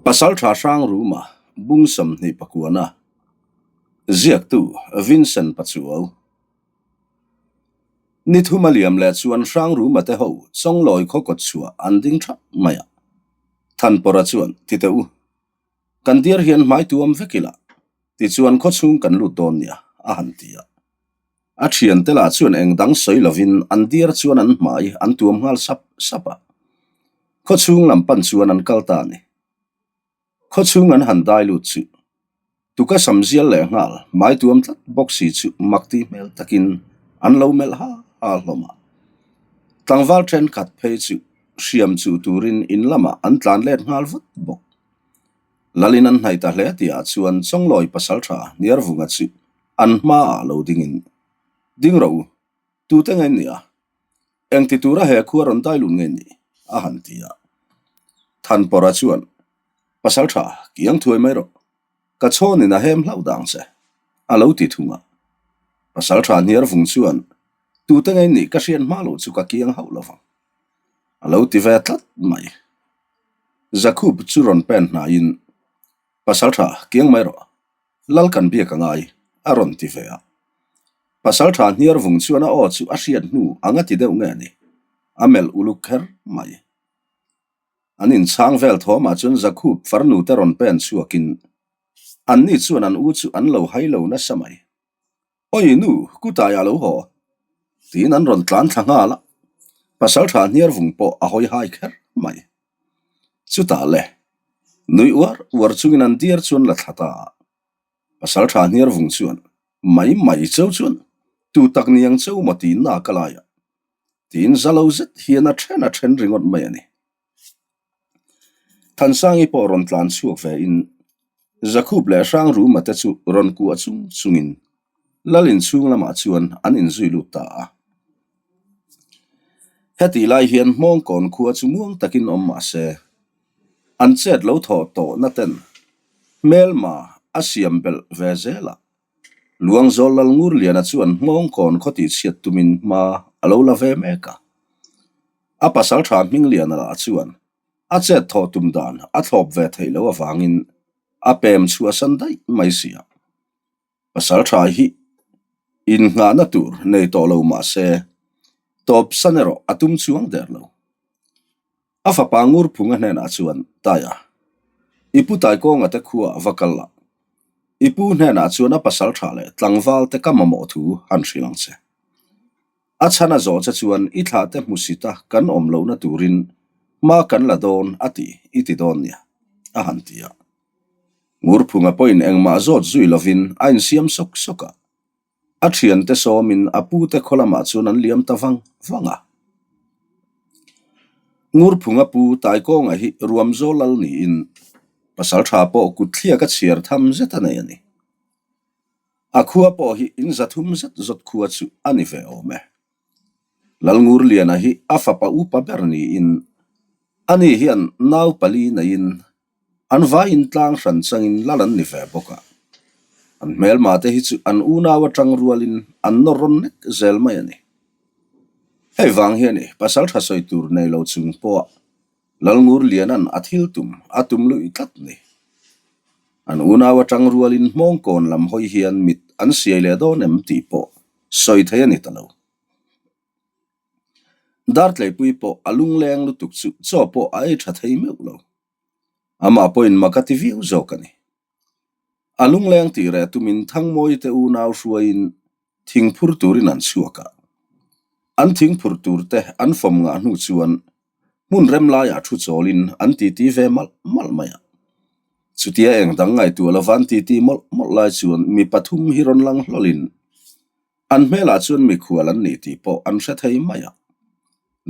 Pasaltha Hrangruma bung 29 ziaktu Vincent Pachuau. Ni thum a liam leh chuan Hrangruma te ho Chawnglawi khaw kawt chhuah an ding thap mai a. Thanpawrha chuan, Ti teh u, kan diar hian hmai tuam vek ila, tichuan khaw chhung kan lut dawn nia, a han ti a. A thiante lah chuan eng dang sawi lovin an diar chuan an hmai an tuam nghal sap sap a. Khaw chhung lam pan chuan an kal ta a ni. Khaw chhung an han dai lut chu tuka sam zial leh nghal hmai tuam tlat bawk si chu mak tih hmel takin an lo melh ha ha hlawm a. Tlangval thenkhat phei chu hriam chuh turin in lamah an tlan let nghal vat bawk. Lalin an hnaih ta hle tihah chuan Chawnglawi pasaltha Hniarvunga chu an hmaah lo dingin, Ding rawh u, tute nge nia? Engti tura he khua rawn dai lut nge ni? a han ti a. Thanpawrha chuan, Pasal tha, kiang thuai mai rawh. Ka chhawnin a hem hlauh dang che, a lo ti thung a. Pasal tha hniar vung chuan, Tute nge nih ka hriat hma loh chu ka kiang hauh lo vang, a lo ti ve tlat mai. Zakhup chu rawn pen hnaiin, Pasal tha, kiang mai rawh. Lal kan biak a ngai, a rawn ti ve a. Pasaltha hniar vung chuan a aw chu a hriat hnu ang a ti deuh nge ni, a melh uluk kher mai. An inchhang vel thawmah chuan Zakhup farnu te rawn pen chhuakin anni chuan an u chu an lo hai lo nasa mai. Awi nu, kutaiah lo haw, tiin an rawn tlan thla nghal a. Pasaltha hniar vung pawh a hawi hai kher mai. Chutah le, nui uar uar chungin an diar chuan la thla ta a. Pasal tha hniar vung chuan, Mai mai cheu chuan, tu tak ni ang cheu maw tiin na ka lai a, tiin za lo zet hian a then a then ringawt mai a ni. Thansangi pawh rawn tlan chhuak ve in, Zakhup leh Hrangruma te chu rawn kuah chung chungin Lal inchhung lamah chuan an inzui lut ta a. Hetih lai hian Hmawngkawn khua chu muang takin awm mah se, an chet lo thawh tawhna ten hmelma a siam belh ve zel a. Luangzawl Lal Ngurliana chuan Hmawngkawn khaw tihchhiat tumin hma a lo la ve mek a. A pasaltha Hmingliana lah chuan a chet thawh tum dan a thlawp ve theih loh avangin a pem chhuahsan daih mai si a. Pasal tha hi innghahna tur nei tawh lo mah se, tawp san erawh a tum chuang der lo. A fapa Ngurphunga hnenah chuan, Taia, i pu Taikawnga te khua va kal la. I pu hnenah chuan a pasal tha leh tlangval te ka mamawh thu han hrilh ang che. A chhan a zawh che chuan i thlah te hmusit a kan awm lohna turin hma kan la dawn a ti i ti dawn nia, a han ti a. Ngurphunga pawhin engmah zawt zui lovin a insiam sawk sawk a. A thiante sawmin a pute khaw lamah chuan an liam ta vang vang a. Ngurphunga pu Taikawnga hi Ruamzawl lal niin pasaltha pawh kutthliak a chhiar tham zet a nei a ni. A khua pawh hi in zathum zet zawt khua chu a ni ve awm e. Lalngurliana hi a fapa upa ber niin ani hian nau pali neiin An vaiin tlang hran changin lal an ni ve bawk a, an hmelma te hi chu an unau atang rualin an nawr rawn nek zel mai a ni. Hei vang hian i pasal tha sawi tur nei lo chung pawha Lalngurliana'n a thil tum a tum luih tlat ni. An unau atang rualin hmawngkawn lam hawi hian mit an siai leh dawn em tih pawh sawi thei a ni ta lo. Dartleipui pawh a lungleng lutuk chu chaw pawh a ei tha thei meuh lo. Amah pawhin mak a ti viau zawk a ni. A lungleng tih reh tumin Thangmawi te unau hruaiin thingphur turin an chhuak a. An thingphur tur te an fawm ngah hnu chuan hmun rem laiah thu chawlin an titi ve malh malh mai a. Chutia eng dang ngaihtuah lova an titi mawlh mawlh lai chuan mi pathum hi rawn lang hlawlin An hmelah chuan mikhual an ni tih pawh an hre thei mai a.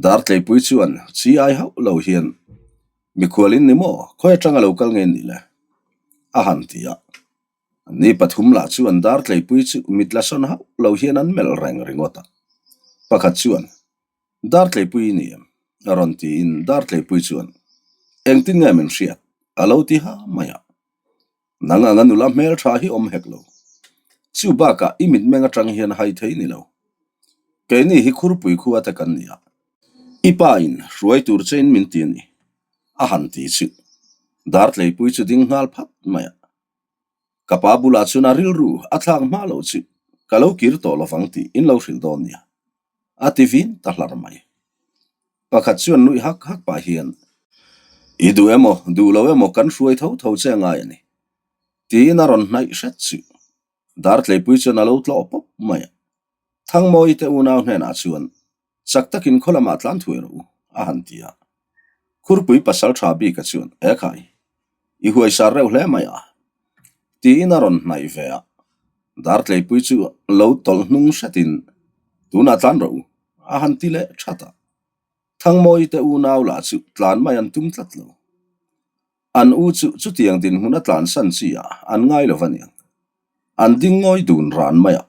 Dartleipui chuan chi ai hauh lo hian, Mikhual in ni maw? Khawi atanga lo kal nge ni le? a han ti a. Ni pathum lah chuan Dartleipui chu mit la sawn hauh lo hian an melh reng ringawt a. Pakhat chuan, Dartleipui i ni em? a rawn tiin Dartleipui chuan, Engtin nge min hriat? a lo ti ha mai a. Nang anga nula hmel tha hi awm hek lo. Chu bakah i mitmeng atang hian hai thei ni lo. Keini hi khurpui khua te kan ni a. I pa in hruai tur che in min ti a ni, a han ti chu. Dartleipui chu ding nghal phat mai a. Ka pa bulah chuan a rilru a thlak hma loh chu ka lo kir tawh lovang tih in lo hrilh dawn nia, a ti vin ta hlar mai. Pakhat chuan nuih hak hak pah hian, I duh emaw, duh lo emaw kan hruai tho tho che ngai a ni, tiin a rawn hnaih hret chu. Dartleipui chuan a lo tlawh pawp mai a. Thangmawii te unau hnenah chuan, Chak takin khaw lamah tlan thuai rawh u, a han ti a. Khurpui pasal tha bika chuan, E khai, i huaisar reuh hle mai a, tiin a rawn hnaih ve a. Dartleipui chu lo tawlh hnung hretin, Tunah tlan rawh u, a han ti leh that a. Thangmawii te unau lah chu tlan mai an tum tlat lo. An u chu chutiang dinhmun a tlansan chi ah an ngai lo va niang. An ding ngawi dun ran mai a.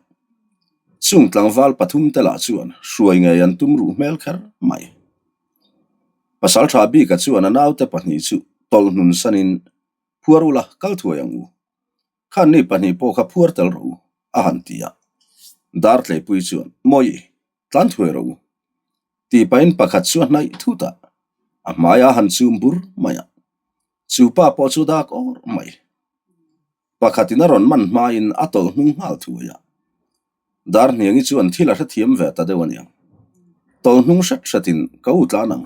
Chung tlangval pathum te lah chuan hruai ngei an tum ruh hmel kher mai. Pasal tha bika chuan a naute pahnih chu tawlh hnun sanin phuar ula kal thuai ang u. Khan ni pahnih pawh kha phuar tel rawh u, a han ti a. Dartleipui chuan, Mawi, tlan thuai rawh u. Tih pahin pakhat chu a hnaih thut a, a hmaiah a han chum bur mai a. Chu pa pawh chu dak awr mai. Pakhatin a rawn man hmain a tawlh hnung nghal thuai a. Darhniangi chuan thil a hrethiam ve ta deuh a niang. Tawlh hnung hret hretin ka u tlan ang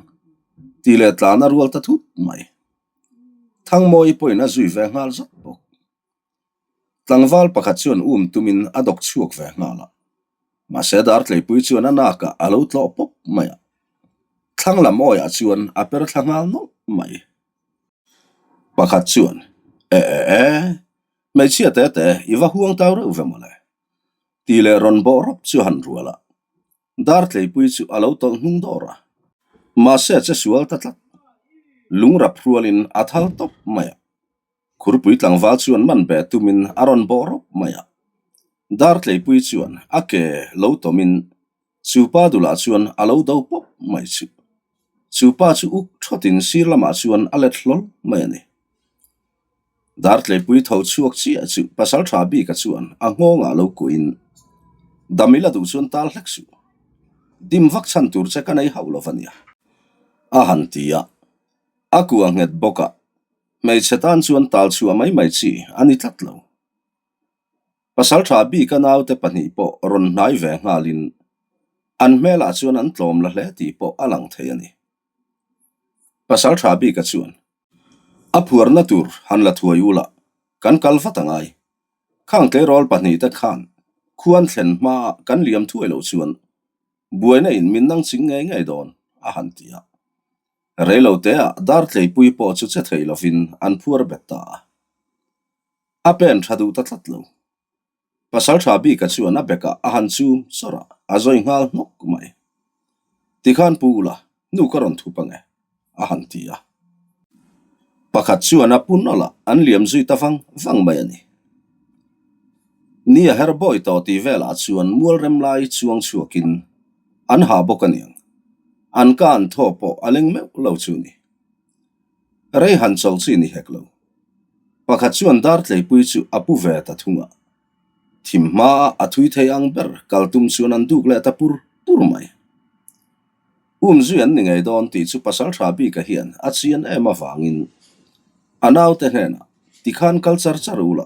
tih leh tlan a rual ta thut mai. Thangmawi pawhin a zui ve nghal zat bawk. Tlangval pakhat chuan um tumin a dawk chhuak ve nghal a. Mahse Dartleipui chuan a nakah a lo tlawh pawp mai a. Thlang lam awiah chuan a per thla nghal nawlh mai. Pakhat chuan, E e e, hmeichhia te te i va huang tau reuh ve mawle. Tih leh rawn bawh rawp chu a han rual a. Dartleipui chu a lo tawlh hnung dawr a. Mahse a che sual ta tlat. Lungrap rualin a thal tawp mai a. Khurpui tlangval chuan man be tumin a rawn bawh rawp mai a. Dartleipui chuan a ke lo tawmin chu pa dulah chuan a lo do pawp mai chu. Chu pa chu uk thawtin sir lamah chuan a let hlawl mai a ni. Dartleipui tho chhuak chiah chu pasal tha bika chuan a nghawngah lo kuahin dam ila duh chuan tal hlek suh. Dim vak chhan tur che ka nei hauh lo va nia. A han ti a. A kua nghet bawk a. Hmeichhe tan chuan tal chhuah mai mai chi a ni tlat lo. Pasal tha bika naute pahnih pawh rawn hnai ve nghalin an hmelah chuan an tlawm la hle tih pawh a lang thei a ni. Pasal tha bika chuan a phuarna tur han la thuai ula kan kal vat a ngai. Khang tleirawl pahnihte khan khuan thlen hmaah kan liam thuai loh chuan buaina in min nang ching ngei ngei dawn a han ti a. Reiloteah Dartleipui pawh chu che thei lovin an phuar bet ta a. A pen tha duh ta tlat lo. Pasal tha bika chuan a bekah a han chum chawrh a, a zawi nghal hnawk mai. Tikhan pu ula, nu ka rawn thup ange, a han ti a. Pakhat chuan a pu nawlh a, an liam zui ta vang vang mai a ni. Ni a her bawi tawh tih velah chuan mual rem lai chuang chhuakin an ha bawk a niang. An ka an thaw pawh a leng meuh lo chu ni. Rei han chawlh chi ni hek lo. Pakhat chuan Dartleipui chu a pu ve ta thung a. Thim hmaa a thui thei ang ber kal tum chuan an duk leh ta pur pur mai. Um zui an ni ngei dawn tih chu pasal tha bika hian a chian em avangin a naute hnenah tikhan kal char char u la,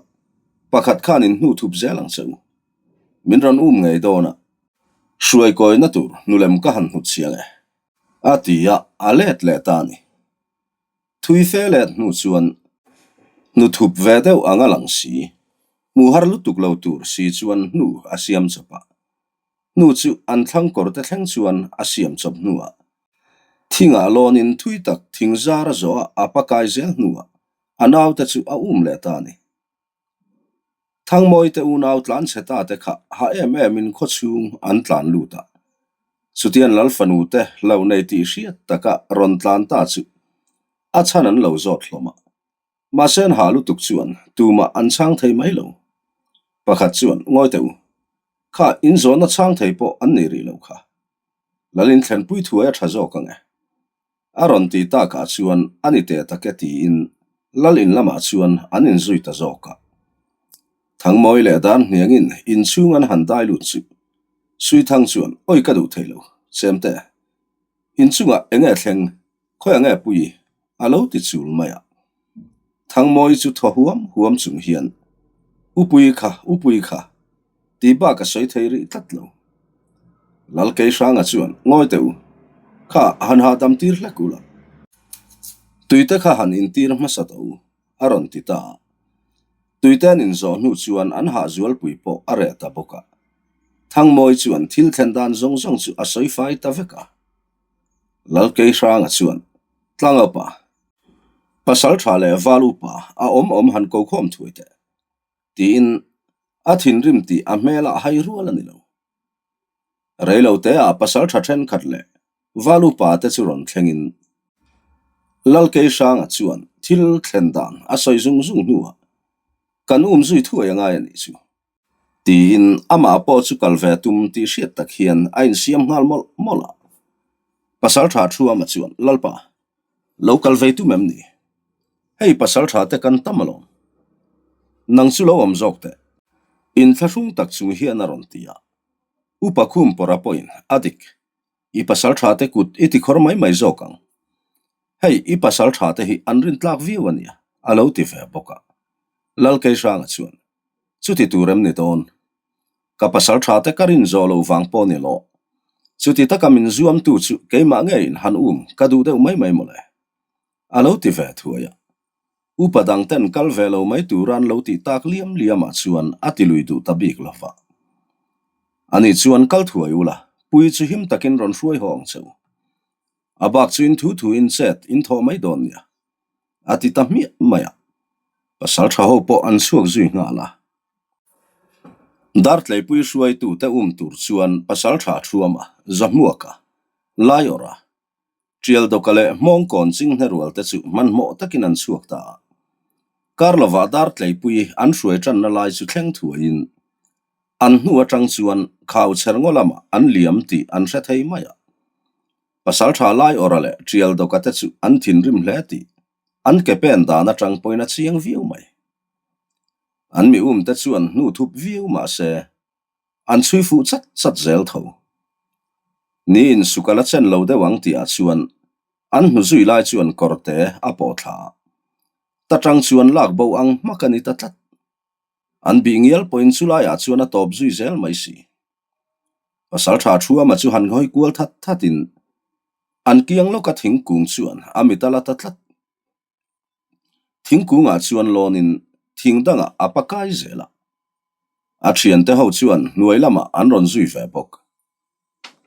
pakhat khan in hnu thup zel ang che u. Min rawn um ngei dawn a. Hruai kawina tur hnulem ka han hnut chiang e. A ti a, a let leh ta a ni. Thui fe let hnu chuan hnu thup ve deuh ang a lang si. Hmu har lutuk lo tur si chuan hnu a siam chawp a. Hnu chu an thlang kawr te thleng chuan a siam chawp hnuah thingah lawnin thui tak thing zar a zawh a, a pakai zel hnuah a naute chu a um leh ta a ni. Thangmawi te unau tlan chhe ta te kha ha em em in khaw chhung an tlan lut a. Chutian Lal fanu te lo nei tih hriat taka rawn tlan ta chu a chhan an lo zawt hlawm a. Mahse an ha lutuk chuan tumah an chhang thei mai lo. Pakhat chuan ngawi teh u, kha in zawhna chhang thei pawh an nei rih lo kha. Lal in thlenpui thuai a tha zawk ang e. A rawn ti takah chuan a ni teh tak e tiin Lal in lamah chuan an inzui ta zawk a. Thangmawi leh Dan hniangin inchhung an han dai lut chu Suithang chuan awi ka duh thei lo, Chemte, inchungah enge thleng, khawi ange pui? a lo ti chul mai a. Thangmawii chu thaw huam huam chung hian, Upui kha, upui kha, tih bak a sawi thei rih tlat lo. Lalkeihranga chuan, Ngawi teh u, kha han hahdam tir hlek u la. Tuite kha han intir hmasa tawh u, a rawn ti ta a. Tuite an inzawh hnu chuan an hahzualpui pawh a reh ta bawk a. Thangmawii chuan thil thlen dan zawng zawng chu a sawi fai ta vek a. Lalkeihranga chuan, Tlangaupa, pasal tha leh val upa a awm awm han ko khawm thuai teh, tiin a thinrim tih a hmelah hai rual a ni lo. Reiloteah pasal tha thenkhat leh val upa te chu rawn thlengin Lalkeihranga chuan thil thlen dan a sawi zung zung hnuah kan um zui thuai a ngai a nih chu. Tiin amah pawh chu kal ve tum tih hriat tak hian a insiam nghal mawlh mawlh a. Pasal tha Thuama chuan, Lalpa, lo kal ve tum em ni? Hei pasal tha te kan tam alawm. Nang chu lo awm zawk teh. Inthlahrung tak chung hian a rawn ti a. Upa khum pawrha pawhin a dik. I pasal tha te kut i tikhawr mai mai zawk ang. Hei i pasal tha te hi an rintlak viau a nia, a lo ti ve bawk a. Lalkeihranga chuan, Chuti tur em ni dawn? Ka pasal tha te ka rin zawh loh vang pawh ni lawh. Chuti taka min zuamtu chu keimah ngeiin han um ka duh deuh mai mai mawle. A lo ti ve thuai a. Upa dang ten kal ve lo mai tura an lo tih tak liam liamah chuan a ti lui duh ta bik lo va. Ani chuan kal thuai ula, pui chu him takin rawn hruai haw ang che u. A bak chu in thu thu in chet in thawh mai dawn nia. A ti ta hmiah mai a, pasal tha ho pawh an chhuak zui nghal a. Dartleipui hruaitute um tur chuan pasal tha Thuama, Zahmuaka, Laiawrha, Tialdawka leh Hmawngkawn chinghne rual te chu hmanhmawh takin an chhuak ta a. Kar lovah Dartleipui an hruai tanna lai chu thleng thuaiin an hnu atang chuan khau chher ngaw lamah an liam tih an hre thei mai a. Pasal tha lai awra leh tial dawka te chu an thinrim hle tih an ke pen dan atang pawhin a chiang viau mai. An mi um te chuan hnu thup viau mah se an chhui fuh chat chat zel tho. Niin suk a la chen lo deuh ang tihah chuan an hnu zui lai chuan kawrte a pawh thla a, ta tang chuan lak bo ang hmak a ni ta tlat. An bih ngial pawhin chulaiah chuan a tawp zui zel mai si. Pasal tha Thuama chu han hawi kual that thatin an kiang lawka thingkung chuan a mit a la ta tlat. Thingkungah chuan lawnin thing dangah a pakai zel a. A thiante ho chuan hnuai lamah an rawn zui ve bawk.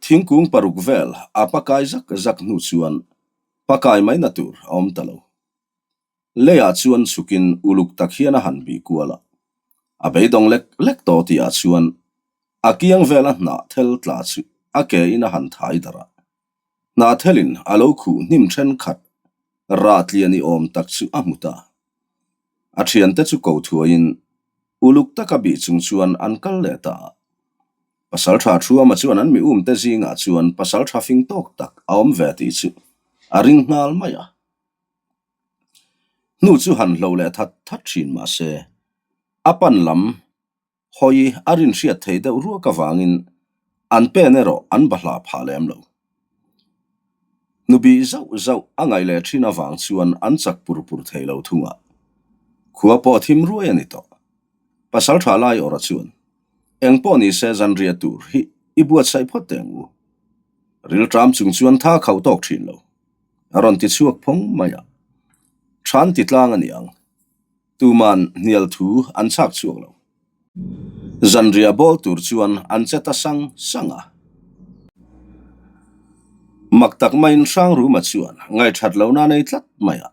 Thingkung paruk vel a pakai zak zak hnu chuan pakai maina tur a awm ta lo. Leiah chuan chhukin uluk tak hian a han bih kual a, a beidawng lek lek tawh tihah chuan a kiang vela hnah thel tla chu a ke in a han thai darh a. Hnah thelin a lo khuh hnim thenkhat rah tlian i awm tak chu a hmu ta. A thiante chu ko thuaiin uluk taka bih chung chuan an kal leh ta a. Pasal tha Thuama chuan an mi umte zingah chuan pasal tha fing tawk tak a awm ve tih chu a ring nghal mai a. Hnu chu han hlo leh that that thin mah se, a pan lam hawi a rinhriat thei deuh ruak avangin an pen erawh an bahlah phah lem lo. Hnubih zauh zauh a ngaih leh thin avang chuan an chak pur pur thei lo thung a, khua pawh thim ruai a ni tawh. Pasal tha lai awrh a chuan, Eng pawh ni se zanriah tur hi i buatsaih phawt teh ang u. Rilṭam chung chuan tha khauh tawk thin lo. A rawn ti chhuak phawng mai a, Than ti tlang a ni ang. Tuman hnial thu an chhak chhuak lo. Zanriah bawl tur chuan an che ta sang sang a. Mak tak maiin Hrangruma chuan ngaihthat lohna a nei tlat mai a.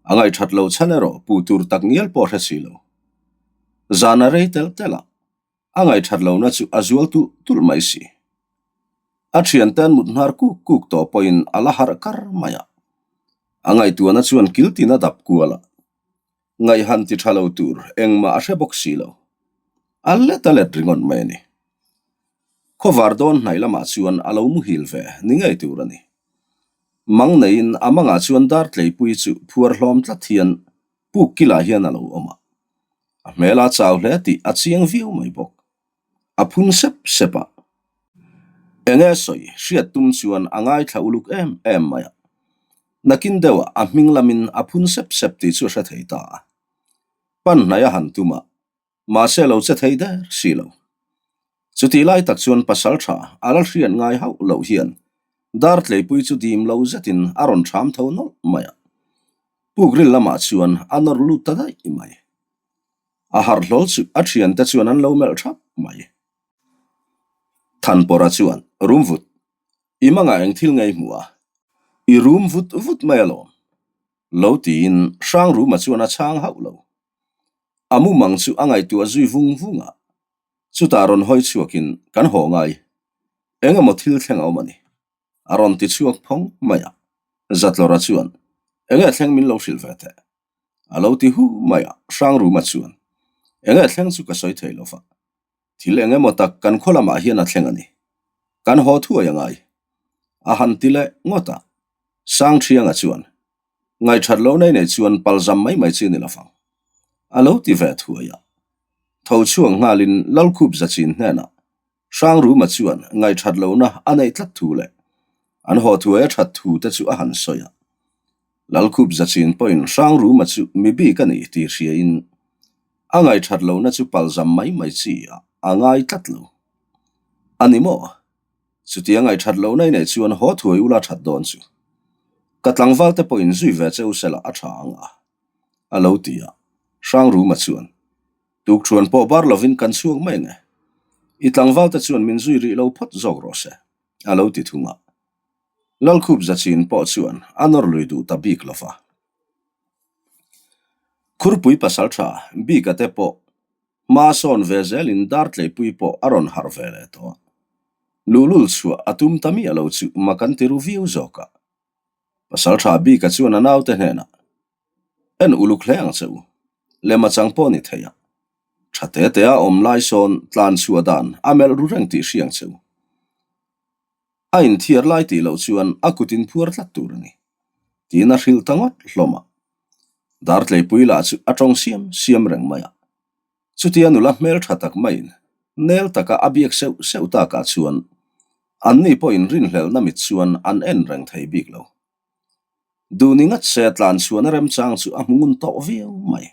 A ngaihthat loh chhan erawh puh tur tak ngial pawh hre si lo. Zan a rei tel tel a. A ngaihthat lohna chu a zual tulh tulh mai si. A thiante an mut hnar kuk kuk tawh pawhin a la harh kar mai a. A ngaihtuahna chuan kil tin a dap kual a. Ngaihhan ti tha lo tur engmah a hre bawk si lo. A let a let ringawt mai a ni. Khawvar dawn hnaih lamah chuan a lo muhil ve ni ngei tur a ni. Mang neiin a mangah chuan dar tleipui chu phuar hlawm tlat hian puk kilah hian a lo awm a. A hmel a chau hle tih a chiang viau mai bawk. A phun sep sep a. Enge sawi hriat tum chuan a ngaithla uluk em em mai a. Nakin deuhah a hming lamin a phun sep sep tih chu a hre thei ta a. Pan hnai a han tum a, mahse lo che thei der si lo. Chutih lai tak chuan pasal tha a la hriat ngai hauh loh hian Dartleipui chu dim lo zetin a rawn ṭham tho nawlh mai a. Pukril lamah chuan a nawr lut ta daih mai. A harh hlawl chu a ṭhiante chuan an lo melh ṭhap mai. Thanpawrha chuan, Rum vut, i mangah eng thil ngei hmuh a? I rum vut vut mai alawm. Lo tiin Hrangruma chuan a chhang hauh lo. A mumang chu a ngaihtuah zui vung vung a. Chutah rawn hawi chhuakin, Kan haw ngai. Eng emaw thil thleng a awm a ni. A rawn ti chhuak phawng mai a. Zatlawra chuan, Enge thleng min lo hrilh ve teh? A lo ti hu mai a, Hrangruma chuan, Enge thleng chu ka sawi thei lo va. Thil eng emaw tak kan khaw lamah hian a thleng a ni. Kan haw thuai a ngai. A han ti leh ngawt a. Sangthianga chuan, Ngaihthat lo nei nei chuan palzam mai mai chi a ni lo vang. A lo ti ve thuai a. Tho chhuak nghalin Lalkhup Zachin hnenah Hrangruma chuan ngaihthat lohna a neih tlat thu leh an haw thuai a that thu te chu a han sawi a. Lalkhup Zachin pawhin Hrangruma chu mi bik a ni tih hriain a ngaihthat lohna chu palzam mai mai chi ah a ngai tlat lo. A ni maw? Chutia ngaihthat lohna i neih chuan haw thuai ula that dawn chu. Ka tlangval te pawhin zui ve che u sela a tha ang a, a lo ti a. Hrangruma chuan, Tukṭhuan pawh bar lovin kan chhuak mai nge? I tlangval te chuan min zui rih lo phawt zawk rawh se, a lo ti thung a. Lalkhup Zachin pawh chuan a nawr lui duh ta bik lo va. Khurpui pasalṭha Bika te pawh hma sawn ve zelin Dartleipui pawh a rawn harh ve leh tawh a. Luhlul chhuah a tum ta miah lo chu mak an ti ru viau zawk a. Pasalṭha Bika chuan a naute hnenah, En uluk hle ang che u. Lema chang pawh ni thei a. Tha te te a awm lai sawn tlan chhuah dan a melh ru reng tih hria ang che u. A inthiar lai tih loh chuan a kut in phuar tlat tur a ni. Tiin a hrilh ta ngawt hlawm a. Dartleipui lah chu a tawng siam siam reng mai a. Chutia nula hmel tha tak maiin nel taka a biak seuh seuh takah chuan anni pawhin rinhlelhna mit chuan an en reng thei bik lo. Duhni ngat se tlanchhuahna remchang chu a hmu ngun tawh viau mai.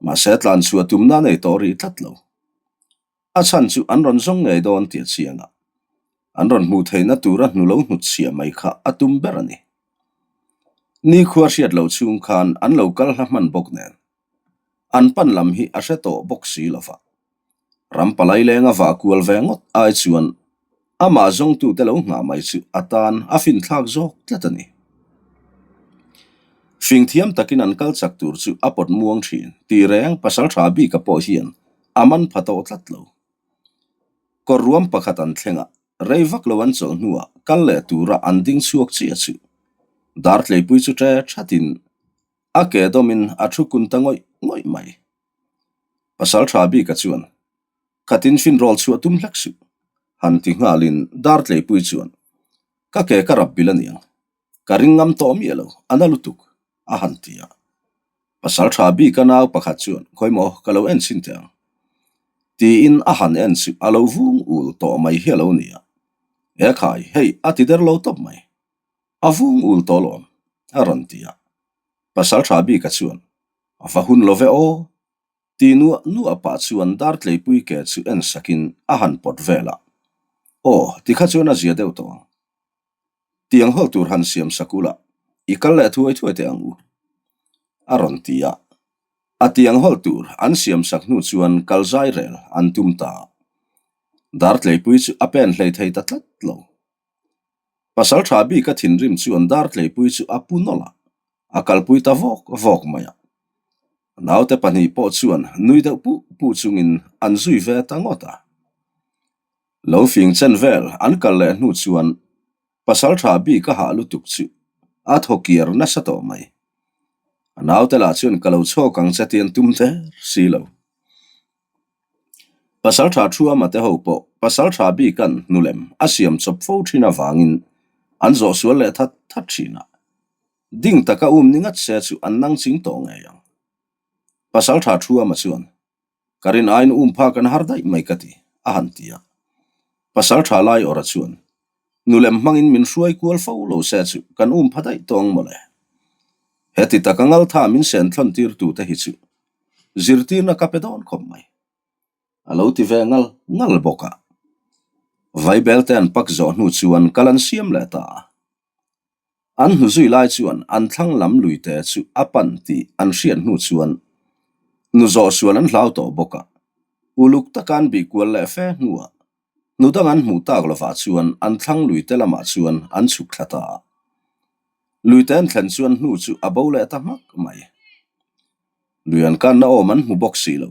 Mahse tlanchhuah tumna a nei tawh rih tlat lo. A chhan chu an rawn zawng ngei dawn tih a chiang a, an rawn hmuh theihna tura hnu lo hnutchhiah mai kha a tum ber a ni. Nikhua hriat loh chhung khan an lo kal hla hman bawk nen, an pan lam hi a hre tawh bawk si lo va. Ram palai lenga vah kual ve ngawt ai chuan amah zawngtute lo nghah mai chu a tan a finthlak zawk tlat a ni. Fing thiam takin an kal chak tur chu a pawt muang thin tih reng pasal tha bika pawh hian a man pha tawh tlat lo. Kawr ruam pakhat an thleng a, rei vak lo an chawlh hnuah kal leh tura an ding chhuak chiah chu Dartleipui chu ṭe ṭhatin a ke dawmin a thu kun ta ngawih ngawih mai. Pasal tha bika chuan, Khatin finrawl chhuah tum hlek suh, han ti nghalin Dartleipui chuan, Ka ke ka rap bil aniang, ka ring ngam tawh miah lo, a na lutuk, a han ti a. Pasal tha bika nau pakhat chuan, Khawi maw, ka lo en chhin teh ang, tiin a han en chu a lo vung ul tawh mai hi a lo ni a. E khai, hei a ti der lo tawp mai, a vung ul tawh alawm, a rawn ti a. Pasal tha bika chuan, A va hun lo ve aw! Ti nuah nuah pah chuan Dartleipui ke chu en sakin a han pawt vel a. Aw, tikha chuan a zia deuh tawh ang. Tiang hawl tur han siam sak ula, i kal leh thuai thuai teh ang u, a rawn ti a. A tiang hawl tur an siam sak hnu chuan kal zai rel an tum ta a. Dartleipui chu a pen hlei thei ta tlat lo. Pasal tha bika thinrim chuan Dartleipui chu a pu nawlh a, a kalpui ta vawk vawk mai a. Naute pahnih pawh chuan nui deuh puh puh chungin an zui ve ta ngawt a. Lo fing chen vel an kal leh hnu chuan pasal tha bik a hah lutuk chu a thaw kiar nasa tawh mai. A naute lah chuan ka lo chhawk ang che tih an tum der si lo. Pasal tha thu ama te ho pawh pasal tha bikan hnulem a siam chawp fo thin avangin an zawh sual leh that that thin a. Ding taka um ni ngat se chu an nang ching tawh ngei ang. Pasal tha thu ama chuan, Ka rin aiin um phak an har daih mai ka ti, a han ti a. Pasal tha lai awrh a chuan. Nulem hmangin min hruai kual fo lo se chu kan um pha daih tawng mawle. Heti taka ngaltha min sen thlawn tir tute hi chu zirtirna ka pe dawn khawp mai. A lo ti ve ngal ngal bawk a. Vaibel te an pak zawh hnu chuan kal an siam leh ta a. An hnu zui lai chuan an thlang lam luite chu a pan tih an hriat hnu chuan nu zawh sual an hlau tawh bawk a. Uluk taka an bih kual leh fe hnuah nu dang an hmuh tak lovah chuan an thlang luite lamah chuan an chhuk thla ta a. Luite an thlen chuan hnu chu a bo leh ta hmak mai. Lui an kanna awm an hmu bawk si lo.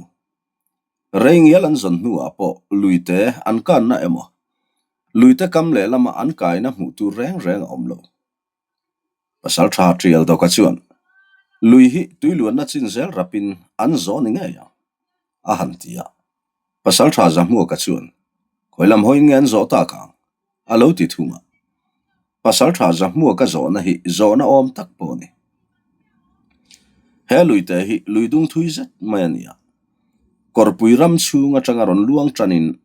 Rei ngial an zawn hnuah pawh luite an kanna emaw, luite kam lehlama an kaina hmuh tur reng reng a awm lo. Pasaltha Tial Dawka chuan lui hi tuiluanna chin zel rapin an zawh ni ngei ang, a han ti a. Pasaltha Zahmuaka chuan, Khawi lam hawiin nge an zawh tak ang? a lo ti thung a. Pasaltha Zahmuaka zawhna hi zawhna awm tak pawh a ni. He luite hi lui dung thui zet mai a ni a. Kawrpui ram chhung atanga rawn luang tanin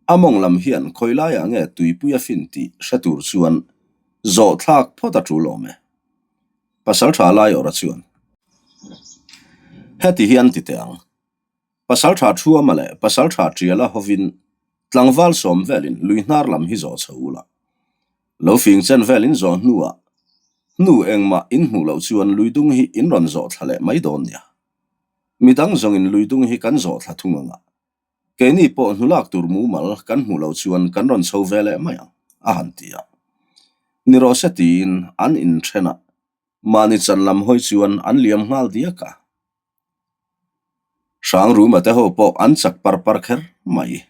a mawng lam hian khawi laiah nge tuipui a fin tih hre tur chuan zawh thlak phawt a tul awm e. Pasaltha Laiawrha chuan, Heti hi an ti teh ang. Pasaltha Thuama leh Pasaltha Tiala hovin tlangval sawm velin lui hnar lam hi zawh chho ula. Lo fing chen velin zawh hnuah hnu engmah in hmuh loh chuan lui dung hi in rawn zawh thla leh mai dawn nia. Midang zawngin lui dung hi kan zawh thla thung anga keini pawh hnu lak tur mumal kan hmuh loh chuan kan rawn chho ve leh mai ang, a han ti a. Ni rawh se tiin an inthen a, mahni chan lam hawi chuan an liam nghal diak a. Hrangruma te ho pawh an chak par par kher mai.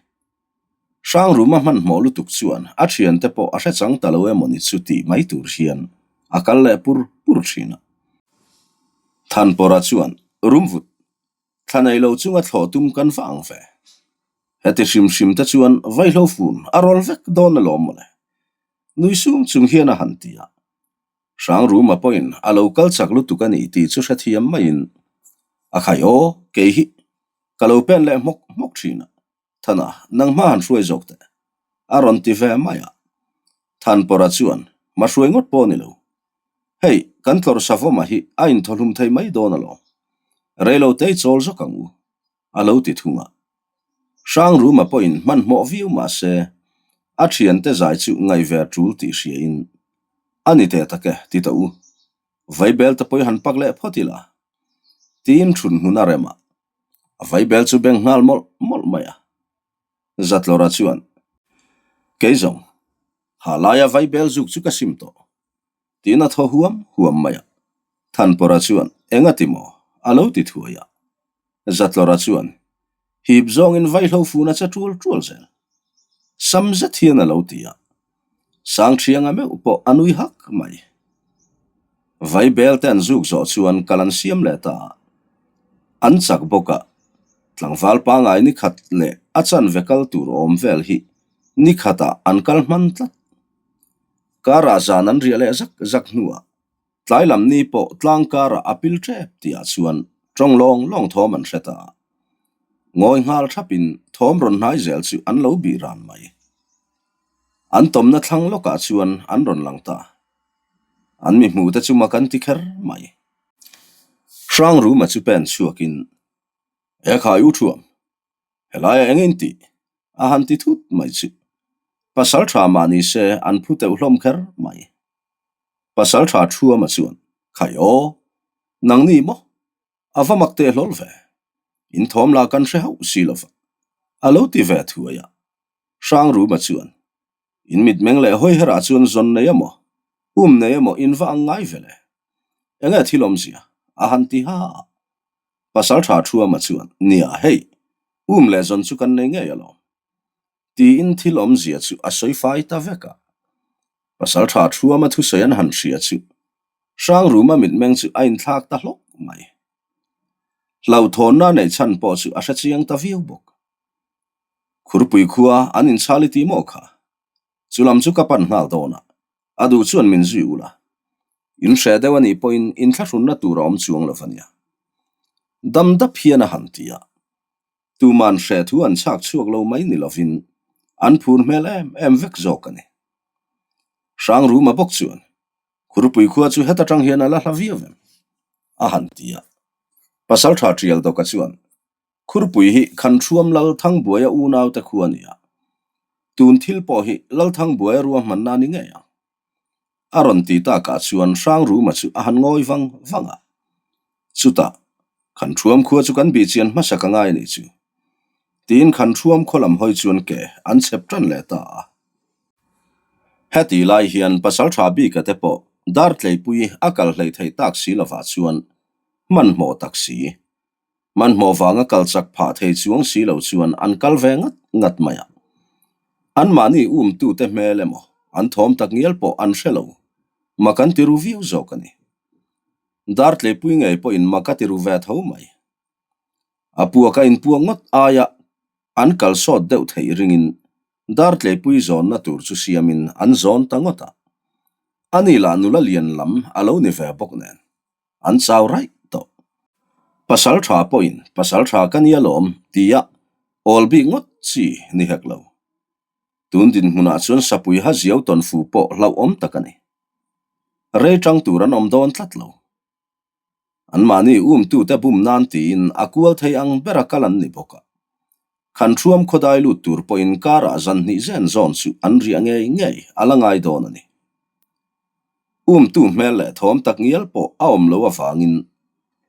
Hrangruma hmanhmawh lutuk chuan a thiante pawh a hre chang ta lo emaw ni chu tih mai tur hian a kal leh pur pur thin a. Thanpawra chuan rumvut thla nei lo chunga thlawh tum kan va ang ve. Heti hrim hrim te chuan vaihlo fun a rawl vek dawn alawm mawle. Nui sung chung hian a han ti a. Hrangruma pawhin a lo kal chak lutuk a ni tih chu hrethiam maiin a khai aw, kei hi ka lo pen leh hmawk hmawk thin a, Thana, nang hma han hruai zawk teh, a rawn ti ve mai a. Thanpawrha chuan, Hma hruai ngawt pawh a ni lo. Hei, kan tlawrh savawma hi a inthawhlum thei mai dawn alawm. Reilo te i chawl zawk ang u, a lo ti thung a. Hrangruma pawhin hmanhmawh viau mah se, a thiante zai chu ngaih ve a tul tih hriain, A ni teh tak e, ti ta u. Vaibel te pawh i han pak leh phawt ila, tiin thun hmun a rem a. A vaibel chu beng nghal mawlh mawlh mai a. Zatlawra chuan, Kei zawng, ha laia vaibel zuk chu ka sim tawh, tiin a thaw huam huam mai a. Thanpawra chuan, Engati maw? a lo ti thuai a. Zatlawra chuan, Hip zawngin vaihlo fun a che tual tual zel. Sam zet hian a lo ti a. Sangthianga meuh pawh a nui hak mai. Vaibel te an zuk zawh chuan kal an siam leh ta a. An chak bawk a, tlangval pangai ni khat leh a chanve kal tur awm vel hi ni khatah an kal hman tlat. Karah zan an riah leh zak zak hnuah Tlai lam ni pawh tlang karah a pil tep tihah chuan tawng lawng lawng thawm an hre ta a. Ngawi nghal thapin thawm rawn hnai zel chu an lo bih ran mai. An tawmna thlang lawkah chuan an rawn lang ta. An mi hmuhte chu mak an ti kher mai. Hrangruma chu pen chhuakin, E khai u thuam, helaiah eng in tih? a han ti thut mai chu. Pasal tha mah ni se an phu teuh hlawm kher mai. Pasal tha Thuama chuan, Khai aw, nang ni maw? A va mak teh hlawl ve. In thawm lah kan hre hauh si lo va, a lo ti ve thuai a. Hrangruma chuan, In mitmeng leh hawiherah chuan zawn nei emaw, um nei emaw in va ang ngai ve le. Enge thil awmzia? a han ti ha a. Pasal tha Thuama chuan, Nia, hei, um leh zawn chu kan nei ngei alawm. Tiin thil awmzia chu a sawi fai ta vek a. Pasal tha Thuama thusawi an han hria chu Hrangruma mitmeng chu a inthlak ta hlawk mai. Hlauhthawnna a neih chhan pawh chu a hre chiang ta viau bawk. Khurpui khua an inchhal i ti maw kha? Chu lam chu ka pan nghal dawn a, a duh chuan min zui ula. In hre deuh a nih pawhin inthlahrunna tur a awm chuang lo va nia. Dam dap hian a han ti a. Tuman hre thu an chhak chhuak lo mai ni lovin an phur hmel em em vek zawk a ni. Hrangruma bawk chuan, Khurpui khua chu heta tang hian a la hla viau em? a han ti a. Pasaltha Tialdawka chuan, Khurpui hi Khanthruam Lalthangbuaia unaute khua a ni a, tun thil pawh hi Lalthangbuaia ruahmanna a ni ngei ang. A rawn ti takah chuan Hrangruma chu a han ngawi vang vang a. Chutah, Khanthruam khua chu kan bihchian hmasa ka ngai a nih chu. Tiin Khanthruam khaw lam hawi chuan ke an chhep tan leh ta a. Heti lai hian Pasaltha bika te pawh Dartleipui a kal hleih theih tak si lovah chuan hmanhmawh tak si. Hmanhmawh vanga kal chak phah thei chuang si lo chuan an kal ve ngat ngat mai a. Anmahni umtute hmel emaw an thawm tak ngial pawh an hre lo. Mak an ti ru viau zawk a ni. Dartleipui ngei pawhin mak a ti ru ve tho mai. A puak a inpuak ngawt aia an kal sawt deuh theih ringin Dartleipui zawnna tur chu siamin an zawn ta ngawt a. Ani lah nula lian lam a lo ni ve bawk nen an chau raih tawh. Pasal tha pawhin pasal tha ka nia lawm tia awl bik ngawt chi ni hek lo. Tun dinhmunah chuan sapui ha ziau tawn fu pawh hlauhawm tak a ni. Rei tang tur an awm dawn tlat lo. Anmahni umtute bum nan tiin a kual thei ang bera kal an ni bawk a. Khanthruam khawdai lut tur pawhin karah zan hnih zen zawn chu an riah ngei ngei a la ngai dawn a ni. Umtu hmel leh thawm tak ngial pawh a awm lo avangin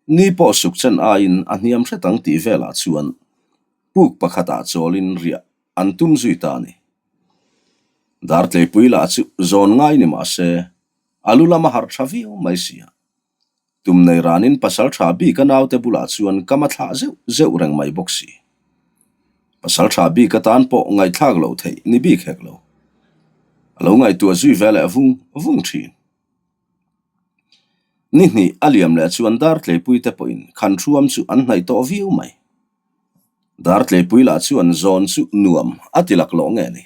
ni pawh suk chen aiin a hniam hret ang tih velah chuan puk pakhatah chawlin riah an tum zui ta a ni. Dartleipui lah chu zawn ngai ni mah se a lu lama harh tha viau mai si a. Tum nei ranin pasal tha bik a naute bulah chuan kam a thlah zeuh zeuh reng mai bawk si. Pasal tha bik atan pawh ngaihthlak loh theih ni bik hek lo. A lo ngaihtuah zui ve leh vung vung thin. Ni hnih a liam leh chuan Dartleipui te pawhin Khanthruam chu an hnaih tawh viau mai. Dartleipui lah chuan zawn chu nuam a ti laklawh nge ni.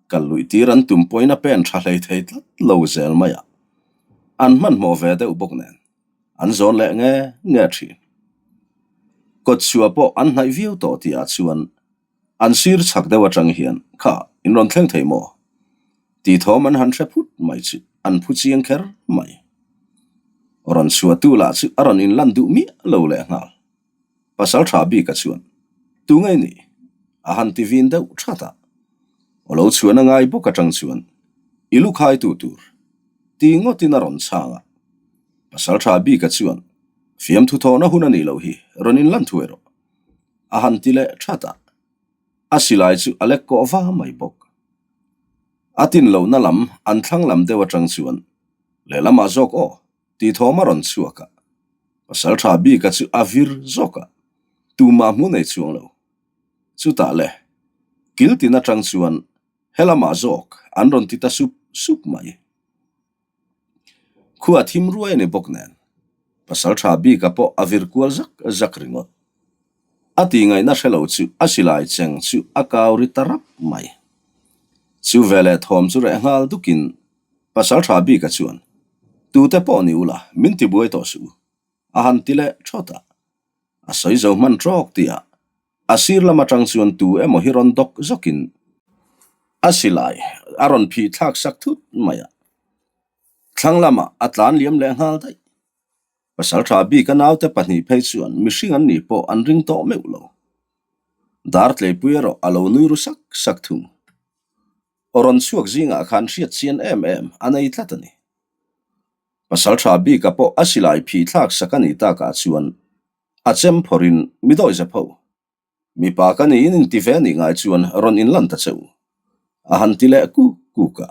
Kal luih tir an tum pawhin a pen tha hlei thei tlat lo zel mai a, an hmanhmawh ve deuh bawk nen an zawn leh nge nge thin. Kawtchhuah pawh an hnaih viau tawh tihah chuan an sir chhak deuh atang hian kha in rawn thleng thei maw? tih thawm an han hre phut mai chu an phu chiang kher mai. Rawn chhuahtu lah chu a rawn inlan duh miah lo lehnghal. Pasal tha bika chuan, Tu ngei ni? A han ti vin deuh that a. Aw lo chhuan a ngai bawk atang chuan, I lu khai tu tur. Ti ngawtin a rawn chhang a. Pasal tha bika chuan, Fiamthu thawhna hun a nih loh hi, rawn inlan thuai rawh. A han ti leh that a. A silai chu a lek kawh va mai bawk. A tin lohna lam an thlang lam deuh atang chuan, Lehlamah zawk aw. Tih thawm a rawn chhuak a, pasal tha bika chu a vir zawk a, tumah hmu nei chuang lo. Chutah le, kil tin atang chuan helamah zawk an rawn ti ta sup sup mai. Khua thim ruai a ni bawk nen, pasal tha bika pawh a vir kual zak zak ringawt. A tihngaihna hre lo chu a silai cheng chu a kau ri ta rap mai. Chu veleh thawm chu reh nghal dukin Pasal tha bika chuan, Tute pawh ni ula, min ti buai tawh suh u, a han ti leh thawt a. A sawi zo hman trawk tih ah a sir lam atang chuan tu emaw hi rawn dawk zawkin a silai a rawn phih thlak sak thut mai a. Thlang lamah a tlan liam leh nghal daih. Pasal tha bika naute pahnih phei chuan mihring an nih pawh an ring tawh meuh lo. Dartleipui erawh a lo nui ru sak sak thung. Aw rawn chhuak zingah khan hriat chian em em a nei tlat a ni. Pasal tha bika pawh a silai phih thlak sak a nih takah chuan a chem phawrhin mi dawi zep ho. Mipa ka niin inti ve nih ngai chuan rawn inlan ta che u. A han ti leh kuk kuk a,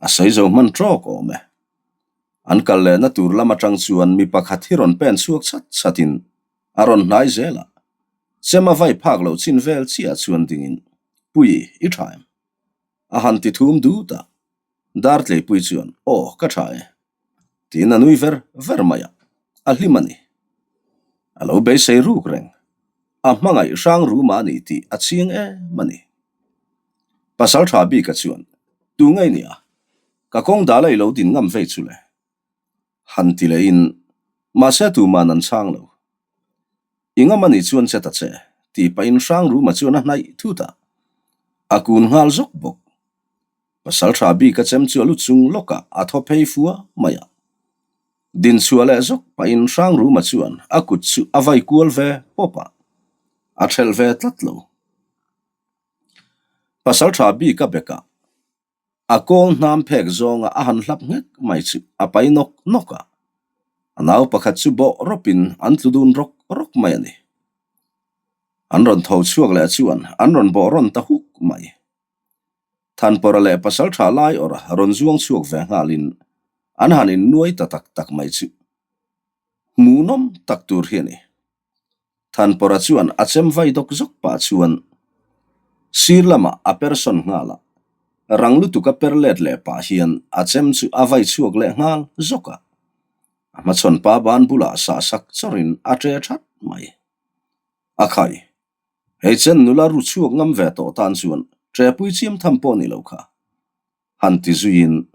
a sawi zo hman trawk awm e. An kal lehna tur lam atang chuan mi pakhat hi rawn pen chhuak chat chatin a rawn hnai zel a, chem a vai phak loh chin vel chiah chuan dingin, Pui, i tha em? A han ti thum dut a, Dartleipui chuan, Aw, ka tha e. Tiin a nui ver ver mai a, a hlim a ni. A lo beisei ruk reng, a hmangaih hrang ruma a ni tih a chiang em a ni. Pasal tha bika chuan, Tu ngei nia, ka kawng dala i lo din ngam vei chu le. Han ti lehin, mahse tuman an chhang lo. I ngam a nih chuan che ta che, tih pahin hrang ruma chuan a hnaih thut a, a kun nghal zawk bawk. Pasalṭha bik a chem chu a lu chung lawkah a thaw phei fua mai a. Dinchhuah leh zawk pahin Hrangruma chuan a kut chu a vai kual ve pawp a, a ṭhelh ve tlat lo. Pasalṭha bik a bekah a kawl hnam phek zawnga a han hlap nghek mai chu a pai nawk nawk a, a nau pakhat chu bawh rawpin an tlu dun rawk rawk mai a ni. An rawn tho chhuak leh chuan an rawn bawh rawn ta huk mai. Thanpawra leh Pasalṭha lai awrh rawn zuang chhuak ve nghalin an han innuai ta tak tak mai chu hmuhnawm tak tur hi a ni. Thanpawra chuan a chem vai dawk zawk pah chuan sir lamah a per sawn nghal a, rang lutuk a per let leh pah hian a chem chu a vai chhuak leh nghal zawk a, a hmachhawn pa ban bulah sah sak chawrhin a ṭe ṭhat mai. A khai! Hei chen nula ru chhuak ngam ve tawh tan chuan ṭepui chiam tham pawh ni lo kha. Han ti zuiin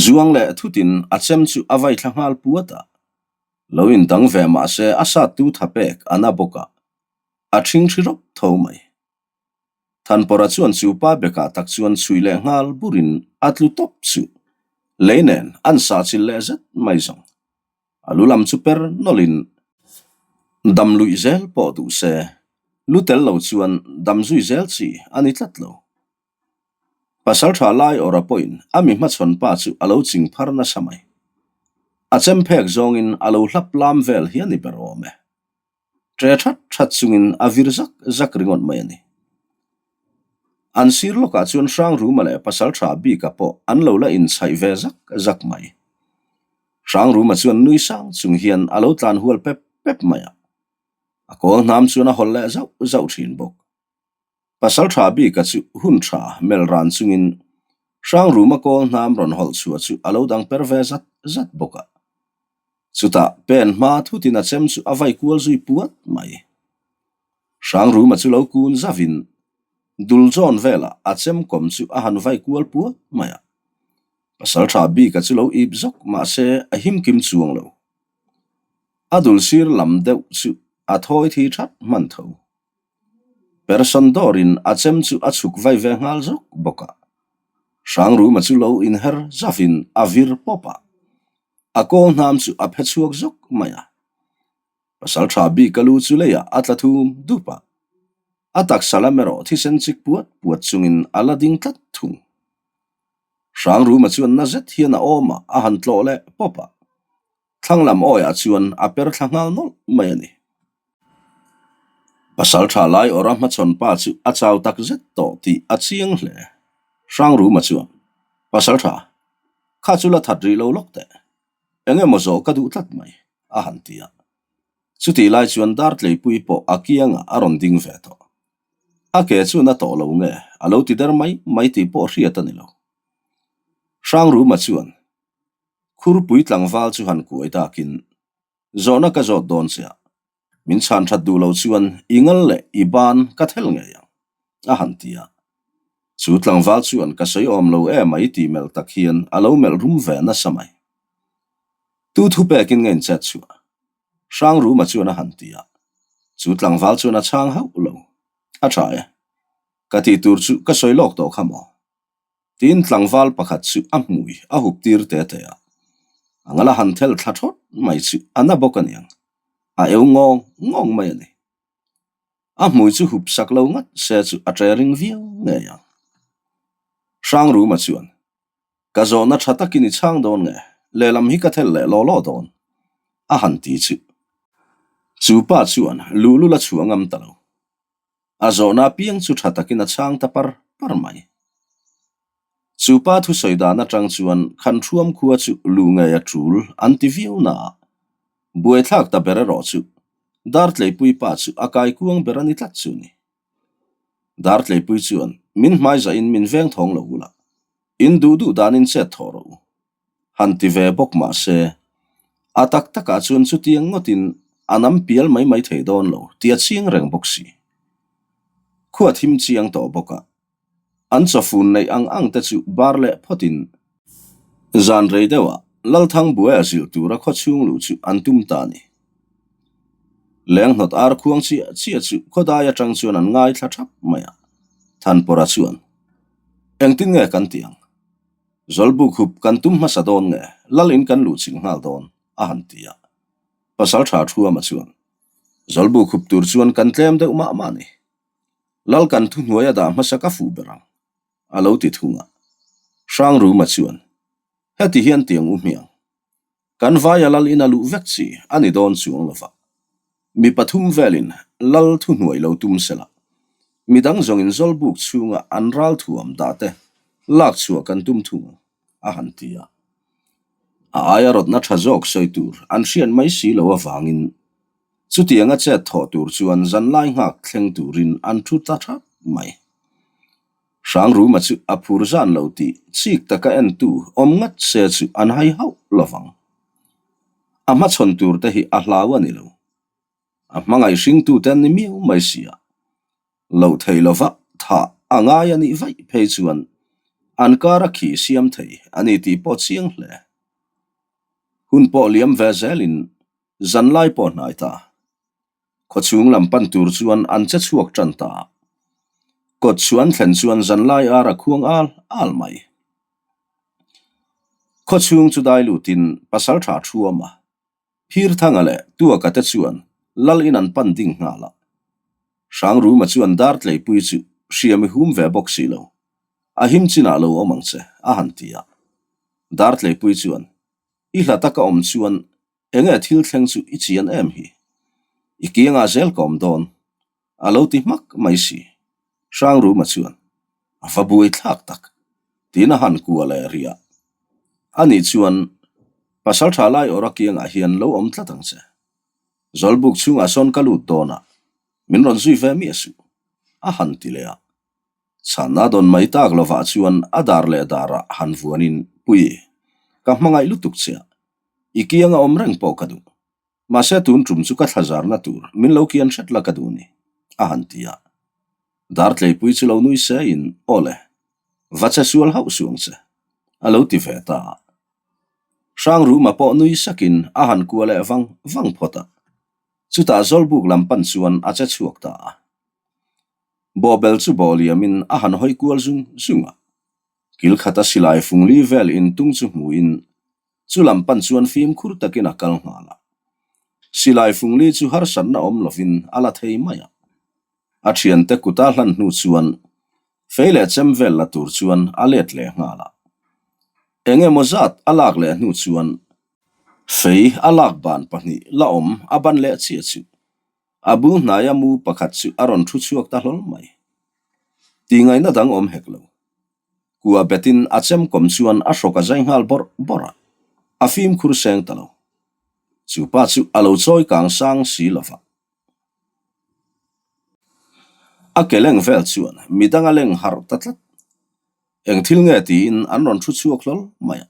zuang leh thutin a chem chu a vai thla nghal puat a. Lo indang ve mah se a sat tu tha pek a na bawk a, a ṭhingṭhi rawp tho mai. Thanpawra chuan chu pa bekah tak chuan chhui leh nghal burin a tlu tawp chu lei nen an sahchilh leh zet mai zawng. A lu lam chu per nawlhin dam luih zel pawh duh se, lu tel lo chuan dam zui zel chi a ni tlat lo. Pasal tha lai awrh a pawhin a mi hmachhawn pa chu a lo ching phar nasa mai. A chem phek zawngin a lo hlap lam vel hi a ni ber awm e. Ṭe that that chungin a vir zak zak ringawt mai a ni. An sir lawkah chuan Hrangruma leh Pasalṭha bika pawh an lo la inchhaih ve zak zak mai. Hrangruma chuan nui sang chung hian a lo tlan hual pep pep mai a, a kawl hnam chuan a hawlh leh zauh zauh ṭhin bawk. Pasalṭha bika chu hun ṭha melh ran chungin Hrangruma kawl hnam rawn hawlh chhuah chu a lo dang per ve zat zat bawk a. Chutah pen hma thutin a chem chu a vai kual zui puat mai. Hrangruma chu lo kun zavin dul zawn velah a chem kawm chu a han vai kual puat mai a. Pasalṭha bika chu lo ip zawk mahse a him kim chuang lo. A dul sir lam deuh chu a thawi thi that hman tho. Person dawrin a chem chu a chhuk vai ve nghal zawk bawk a. Hrangruma chu lo inher zavin a vir pawp a, a kawl hnam chu a phe chhuak zawk mai a. Pasalṭha bik a lu chu leiah a tla thum dup a, a taksa lam erawh thisen chik puat puat chungin a la ding tlat thung. Hrangruma chuan na zet hian a awm a, a han tlawh leh pawp a. Thlang lam awiah chuan a per thla nghal nawlh mai a ni. Pasalṭha lai awrh a hmachhawn pa chu a chau tak zet tawh tih a chiang hle. Hrangruma chuan, Pasalṭha, kha chu la that rih lo lawk teh. Eng emaw zawh ka duh tlat mai, a han ti a. Chutih lai chuan Dartleipui pawh a kiangah a rawn ding ve tawh. A ke chu na tawh lo nge, a lo ti der mai mai tih pawh hriat a ni lo. Hrangruma chuan, Khurpui tlangval chu han kuai takin, Zawhna ka zawt dawn che a, min chhan that duh lo chuan i ngal leh i ban ka thel ngei ang, a han ti a. Chu tlangval chuan ka sawi awm lo em mai tih melh tak hian a lo melh rum ve nasa mai. Tu thu pekin nge in chet chhuah? Hrangruma chuan a han ti a. Chu tlangval chuan a chhang hauh lo. A tha e. Ka tih tur chu ka sawi lawk tawh kha maw? Tiin tlangval pakhat chu a hmui a hup tir te te a. A ngala han thel thla thawt mai chu a na bawk aniang. A eu ngawng ngawng mai a ni. A hmui chu hup sak lo ngat se chu a ṭe ring viau ngei ang. Hrangruma chuan, Ka zawhna ṭha takin i chhang dawn nge? Lehlam hi ka thel leh law law dawn, a han ti chu. Chu pa chuan luhlul a chhuah ngam ta lo. A zawhna apiang chu tha takin a chhang ta par par mai. Chu pa thusawi dan atang chuan Khanhruam khua chu lu ngei a tul an ti viau na a, buaithlak ta ber erawh chu Dartleipui pa chu a kaikuang ber a ni tlat chu ni. Dartleipui chuan min hmaizahin min veng thawng lo ula, in duh duh danin chet thawh rawh u. Han ti ve bawk mah se, a tak takah chuan chutiang ngawtin a nam pial mai mai thei dawn lo tih a chiang reng bawk si. Khua thim chiang tawh bawk a, an chawfun neih ang ang te chu bar leh phawtin zan rei deuhah Lalthang buai a zilh tura khaw chhung luh chu an tum ta a ni. Lenghnawt ar khuang chiah chiah chu khawdai atang chuan an ngaithla thap mai a, Thanpawrha chuan. Engtin nge kan tih ang? Zawlbuk hup kan tum hmasa dawn nge lal in kan luh chilh nghal dawn? a han ti a. Pasalṭha Thuama chuan, Zawlbuk hup tur chuan kan tlem deuh mah mah ni. Lal kan thuhnuai a dah hmasa ka fuh ber ang, a lo ti thung a. Hrangruma chuan, Heti hian tiang u hmiang. Kan vaia lal in a luh vek chi a ni dawn chuang lova. Mi pathum velin lal thuhnuai lo tum sela, midang zawngin zawlbuk chhunga an ral thuam dah te lak chhuah kan tum thung ang, a han ti a. A aia rawtna tha zawk sawi tur an hriat mai si lo avangin chutianga chet thawh tur chuan zanlai nghak thleng turin an thu ta thap mai. Hrangruma chu a phur zan lo tih chik taka entu awm ngat se chu an hai hauh lovang. A hmachhawn tur te hi a hlau a ni lo. A hmangaih hringtute an ni miau mai si a. Loh thei lova thah a ngai a nih vaih phei chuan an kar a khi siam thei a ni tih pawh chiang hle. Hun pawh liam ve zelin zanlai pawh hnai ta. Khawchhung lam pan tur chuan an che chhuak tan ta. Kawt chu an thlen chuan zanlai ar a khuang al al mai. Khawchhung chu dai lutin Pasaltha Thuama, Phirthanga leh Tuaka te chuan lal in an pan ding nghal a. Hrangruma chuan Dartleipui chu hriam i hum ve bawk si lo, a him chinah lo awm ang che, a han ti a. Dartleipui chuan, I hla taka awm chuan Enge thil thleng chu i chian em hi? I kiangah zel ka awm dawn, a lo ti hmak mai si. Hrangruma chuan, A va buai thlak tak, tiin a han kua leh rih a. Ani chuan, Pasal tha lai awra kiangah hian lo awm tlat ang che. Zawlbuk chhungah sawn ka lut dawn a, min rawn zui ve miah suh, a han ti leh a. Chhanna dawn mai tak lovah chuan a dar leh darah han vuanin, Pui, ka hmangaih lutuk che a, I kianga awm reng pawh ka duh. Mahse tun tum chu ka thlazarna tur min lo kian hret la ka duh ni, a han ti a. Dartleipui chu lo nui se in, Aw le, va che sual hauh suh ang che, a lo ti ve ta a. Hrangruma pawh nui sakin a han kua leh vang vang phawt a. Chutah Zawlbuk lam pan chuan a che chhuak ta a. Bawhbel chu bawh liamin a han hawi kual zung zung a. Kil khata silai fungli vel intung chu hmuin chu lam pan chuan fimkhur takin a kal nghal a. Silai fungli chu harsatna awm lovin a la thei mai a. A thiante kuta hlan hnu chuan fei leh chem vel la tur chuan a let leh nghal a. Eng emaw zat a lak leh hnu chuan fei a lak ban pahnih la awm a ban leh chiah chu a bul hnaia mu pakhat chu a rawn thu chhuak ta hlawl mai. Tihngaihna dang awm hek lo. Kua betin a chemkawm chuan a hrawk a zai nghal bawrh bawrh a, a fimkhur seng ta lo. Chu pa chu a lo chawi kang sang si lo va. A ke leng vel chuan midang a leng harh ta tlat. Eng thil nge tiin an rawn thu chhuak hlawl mai a.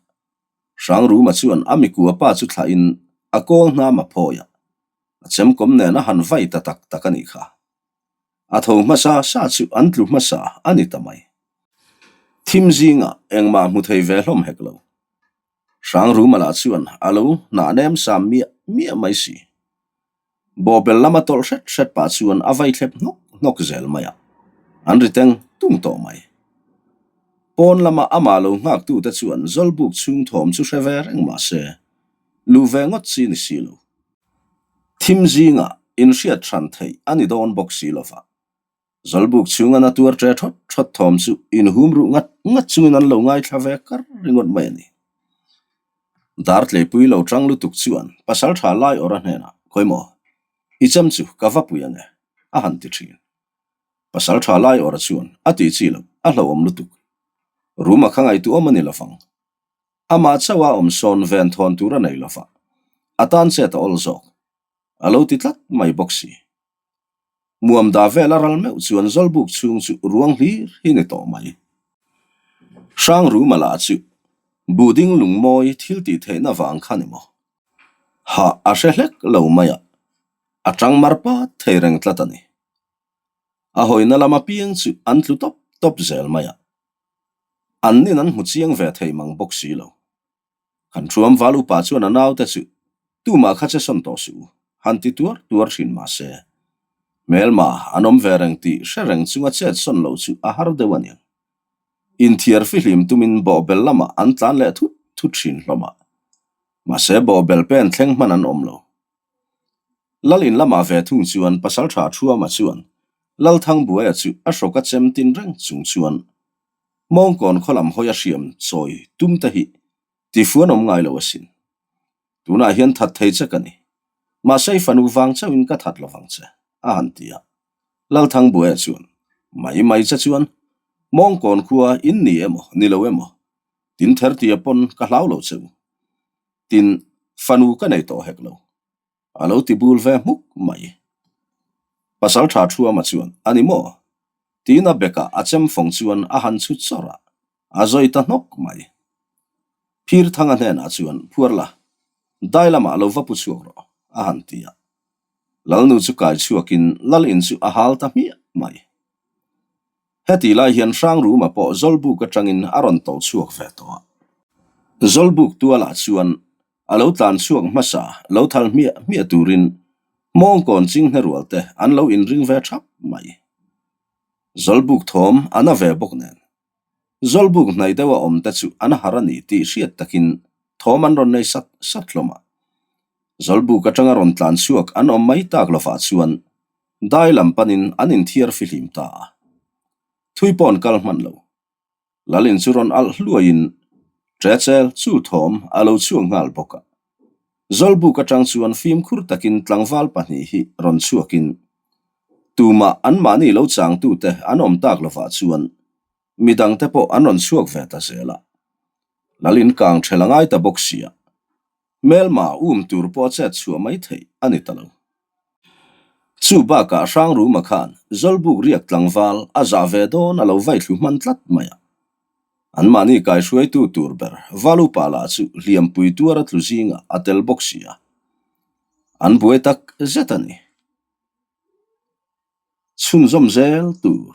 Hrangruma chuan a mikua pa chu thlahin a kawl hnam a phawi a, a chemkawm nen a han vai ta tak tak a nih kha. A tho hmasa sa chu an tlu hmasa a ni ta mai. Thim zingah engmah hmu thei ve hlawm hek lo. Hrangruma lah chuan a lo hnah nem sam miah miah mai si. Bawhbel lama tawlh hret hret pah chuan a vai thlep hnawk hnawk zel mai a, an ri teng tung tawh mai. Pawn lama amah lo nghaktute chuan Zawlbuk chhung thawm chu hre ve reng mah se, luh ve ngawt chi ni si lo. Thim zingah inhriat hran theih a ni dawn bawk si lova. Zawlbuk chhunga na tuar ṭe ṭhawt ṭhawt thawm chu inhum ruh ngat ngat chungin an lo ngaithla ve kar ringawt mai a ni. Dartleipui lo ṭang lutuk chuan Pasalṭha Laiawrha hnenah, Khawimaw, i chem chu ka va pui ange, a han ti ṭhin. Pasalṭha Laiawrha chuan a tih chi loh, a hlauhawm lutuk. Ruma kha ngaihtuahawm a ni lovang. Amah chauha awm sawn ven thawn tur a nei lova, a tan chet a awl zawk. A lo ti tlat mai bawk si. Muam da vel a ral meuh chuan Zawlbuk chhung chu ruang hlir hi ni tawh mai. Hrangruma lah chu buhding lungmawi thil tih theihna vang kha ni maw? Hah a hre hlek lo mai a, a tang mar pat thei reng tlat a ni. A hawina lam apiang chu an tlu tawp tawp zel mai a, an nin an hmu chiang ve thei mang bawk si lo. Kan thuam val upa chuan a naute chu tumah kha che sawn tawh suh u, han ti tuar tuar thin mah se, hmelma an awm ve reng tih hre reng chunga chet sawn loh chu a har deuh a niang. Inthiar fihlim tumin bawhbel lamah an tlan leh thut thut thin hlawm a. Mahse bawhbel pen thleng hman an awm lo. Lal in lamah ve thung chuan Pasaltha Thuama chuan Lalthangbuaia chu a hrawk a chem tin reng chung chuan Mawngkawn khaw lam hawi a hriam chawi tum te hi tifuan awm ngai lo asin. Tunah hian that thei che ka ni. Mahse i fanu vang chauhin ka that lovang che, a han ti a. Lalthangbuaia chuan, Mai mai che chuan Mawngkawn khua in ni emaw ni lo emaw, tin thertia pawn ka hlau lo che u. Tin, fanu ka nei tawh hek lo. A lo ti bul ve hmuk mai. Pasal tha Thuama chuan, A ni maw? Tiin a bekah a chem fawng chuan a han chhut chawrh a, a zawi ta hnawk mai. Phirthanga hnenah chuan, Phuar la, dai lamah lo va pu chhuak rawh, a han ti a. Lalnu chu kai chhuakin Lal in chu a hal ta hmiah mai. Heti lai hian Hrangruma pawh Zawlbuk atangin a rawn tawlh chhuak ve tawh a. Zawlbuk tualah chuan a lo tlan chhuak hmasa lo thal hmiah hmiah turin Hmawngkawn chinghne rual te an lo inring ve thap mai. Zawlbuk thawm a na ve bawk nen. Zawlbuk hnai deuha awm te chu an har a ni tih hriat takin thawm an rawn nei sat sat hlawm a. Zawlbuk atanga rawn tlan chhuak an awm mai tak lovah chuan Dai lam panin an inthiar fihlim ta a. Thui pawh an kal hman lo. Lalin chu rawn alh hluaiin Ṭechel chu thawm a lo chhuak nghal bawk a. Zawlbuk atang chuan fimkhur takin tlangval pahnih hi rawn chhuakin tumah anmahni lo changtute an awm tak lovah chuan midangte pawh an rawn chhuak ve ta zel a. Lalin kang ṭhel a ngai ta bawk sia. Hmelma um tur pawh a chet chhuah mai theih a ni ta lo. Chu bakah Hrangruma khan Zawlbuk riak tlangval a zah ve dawn a lo vai thlu hman tlat mai a. Anmahni kaihruaitu tur ber Valupa lah chu hliampui tuar a tlu zingah a tel bawk si a. An buai tak zet a ni. Chhunzawm zel tur.